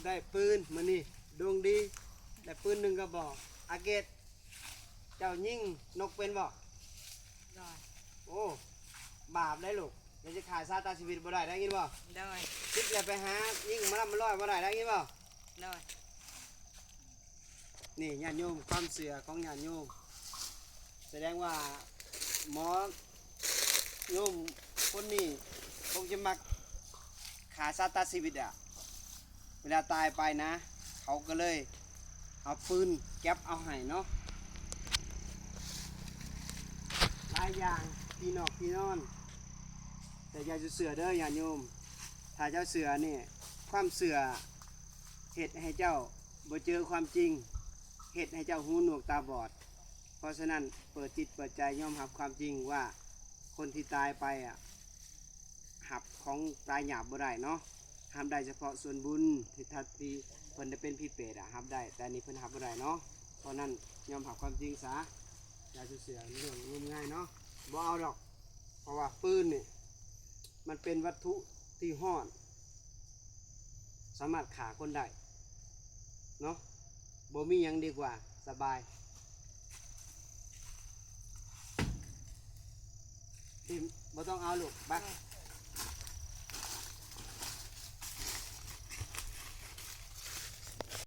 ໄດ້ປືນມື້ນີ້ ດົງດີ ໄດ້ປືນໜຶ່ງກະບອກ. ອາເກດ ເຈົ້າຍິງນົກເປັນບໍ່? ໂອ້ ບາບໄດ໋ລູກ ເຈົ້າຊິຂ້າຊາຕາຊີວິດບໍ່ໄດ້ ໄດ້ຍິນບໍ່? ຜິດແລ້ວໄປຫາຍິງມາລຳມາລອຍບໍ່ໄດ້ ໄດ້ຍິນບໍ່? ນີ້ຍາດໂຍມ ຄວາມເຊື່ອຂອງຍາດໂຍມ ສະແດງວ່າໝໍໂຍມຄົນນີ້ຄົງຈະມັກຂ້າຊາຕາຊີວິດອະ. ເວລາຕາຍໄປນະ ເຂົາກະເລີຍເອົາປືນແກັບເອົາໃຫ້ເນາະ. ຫຼາຍຢ່າງ ທີ່ນອກທີ່ນອນ ແຕ່ຢ່າສູ່ເຊື່ອເດີຍາດໂຍມ. ຖ້າເຈົ້າເຊື່ອນີ້ ຄວາມເຊື່ອເຮັດໃຫ້ເຈົ້າບໍ່ເຈີຄວາມຈິງ ເຮັດໃຫ້ເຈົ້າຫູໜວກຕາບອດ. ເພາະສະນັ້ນ ເປີດຈິດເປີດໃຈຍອມຮັບຄວາມຈິງວ່າ ຄົນທີ່ຕາຍໄປອະ ຮັບຂອງຕາຍຫຍາບບໍ່ໄດ້ເນາະ ຮັບໄດ້ສະເພາະສ່ວນບຸນທີ່ ທີ່ເພິ່ນໄດ້ເປັນຜີເປດອະ ຮັບໄດ້ ແຕ່ອັນນີ້ເພິ່ນຮັບບໍ່ໄດ້ເນາະ. ເພາະນັ້ນຍອມຮັບຄວາມຈິງຊະ ຢ່າສູ່ເຊື່ອເລື່ອງງມງາຍເນາະ ບໍ່ເອົາດອກ. ເພາະວ່າປືນນີ້ມັນເປັນວັດຖຸທີ່ຮ້ອນ ສາມາດຂ້າຄົນໄດ້ເນາະ ບໍ່ມີຫຍັງດີກວ່າ ສະບາຍ. ທີ່ບໍ່ຕ້ອງເອົາລູກ ໄປ.